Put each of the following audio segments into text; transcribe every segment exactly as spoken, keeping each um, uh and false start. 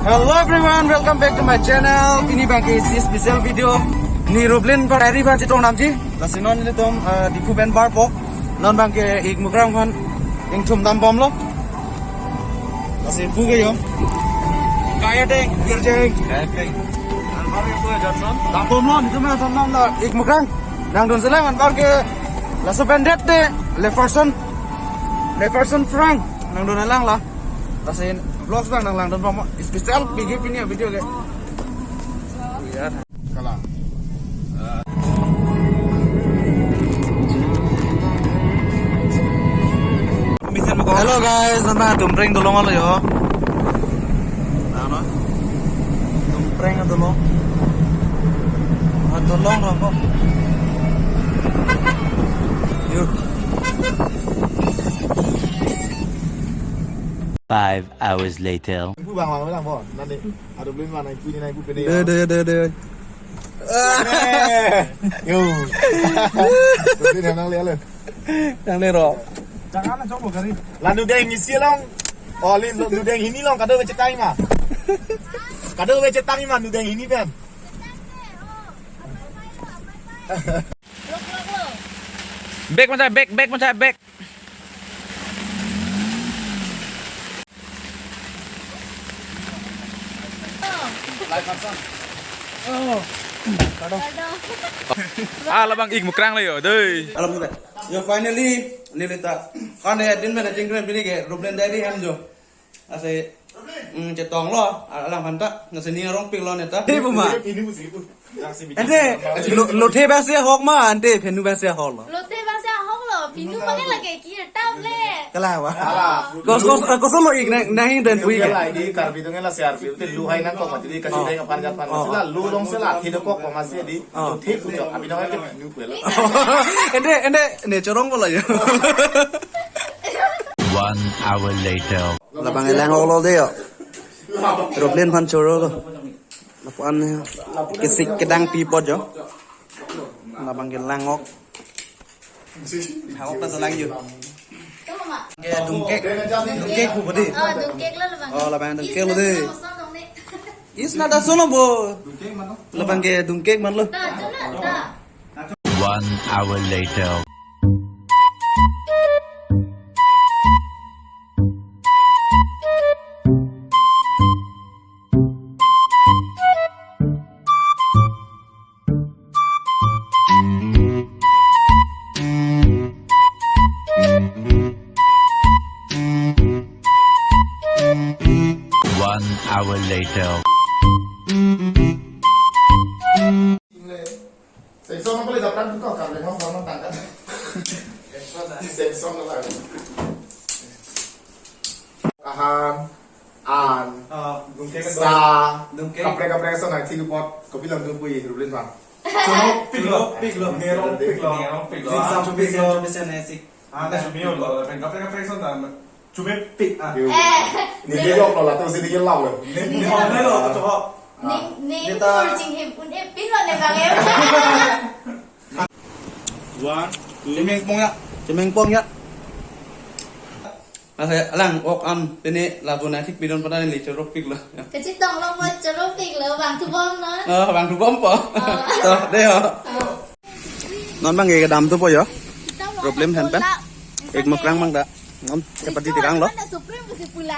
Hello everyone, welcome back to my channel. Pini abangke isi special video. Neli Rublin pen diary abang chetong damji. Lasi non nelitum, eh, Diphu pen barpo. Non abangke Ikmukrang aphan ingthum dambomlo. Lasi pu ke yo. Kaya deng, kir jeng. Kaya deng. Dambomlo, nelitum nangdondamlo Ikmukrang. Nangdun selang anparke laso pen det de Leferson. Leferson Frank. Nangdun lang la. Lasi vlogs abang nanglangdunbom, special pigi pini avideo ke. Ya. Kalang. Hello guys, nana Dumpreng dolong alo yo. Nana Dumpreng dolong. Ah, dolong rongko. Yuk. Five hours later. Ibu bang, bang, bang, bang. Nanti ada beli mana ibu ni, ibu pede. Deh, deh, deh, deh. Yo. Nangliya lo. Nangliya lo. Jangan lah, coba kari. La nudeng isi along. Oh, li, nudeng hini along, kado kecetang ma. Kado kecetang ma, nudeng hini pen. Back, back, back, back. Ah, labang Ikmukrang lo yo, dei. Alam kita. Yo, finally, neli ta. Kan ya, din mana jingkren pini ke, Rublin diary hem jo. Lasi, mm, chetonglo, alang aphan ta, lasi neli arongpiklo neta. Dei, buma. Ante, lo, lothe basi ahok ma, ante, phenu basi ahok lo. Lothe basi ahok lo, phenu pakai lagi kir tap le. Kalang ba? Kalang. Kos, kos, kos lo ik na, nahi den pui ke. Ini Karbi Anglong la siar bil, te lu hai nangkok mati di kasih deng apan japan. Oh. Masih la, lu dong sela, tidak kok masih di. Oh. Lothe punya, abi dong ke phenu puelo. Ante, ante, ne chorong bola ya. One hour later. Labang elang olo de yo. Rublin aphan choro lo. Lapu-an kesik kedang pi apot yo. Labang ke langok. Hangok ta lang yo. Ke dungkek. Dungkek bu bodi. Oh, dungkek lo labang. Oh, labang dungkek lo de. Is na da sono bo. Labang ke dungkek man lo. Da, da, da. One hour later. One hour later. Sengson apa le dapran tu kau, karena mau mau tangkap. Sengson apa? Ahan, an, ah, dungkek, sa, dungkek. Kaprek kaprek sa nai thik apot, kopi lang dungkui Rublin bang. Choro pik lo, pik lo, nerong pik lo. Nerong pik lo. Sing sam pik lo. Bisa, bisa, bisa, nai sik. Ah, ta chumi lo, pen kaprek kaprek sa ta. Chumi pik, ah. Yo. Eh. Ni dia yok lo la, terus dia lau lo. Ni, ni hong lo, ta chok. Ni, ni, ni ta. Tur jing him un e pin lo ne bang e. One, two. Chemeng pong ya. Chemeng pong ya. Asa lang ok am pini labu na thik pidon pada ni choro pik lo. Kecetong lo mo choro pik lo bang thubom no. Oh, bang thubom po. Oh. To, de ho. Oh. Non bang ke dam thupo yo. Rublin aphan pen. Ikmukrang bang da. Non chapati tirang lo. Supreme si pula.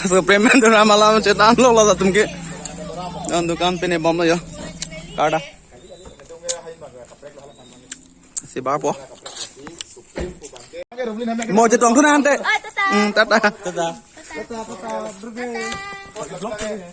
Supreme pen tu nama lam chetan lo lo atum ke. Non dukan pini bom lo yo. Kada. Si barpo. Mo chetong thu nang ante. Oh, tata. Hmm, tata. Tata. Tata, tata, berbe. Vlog ini.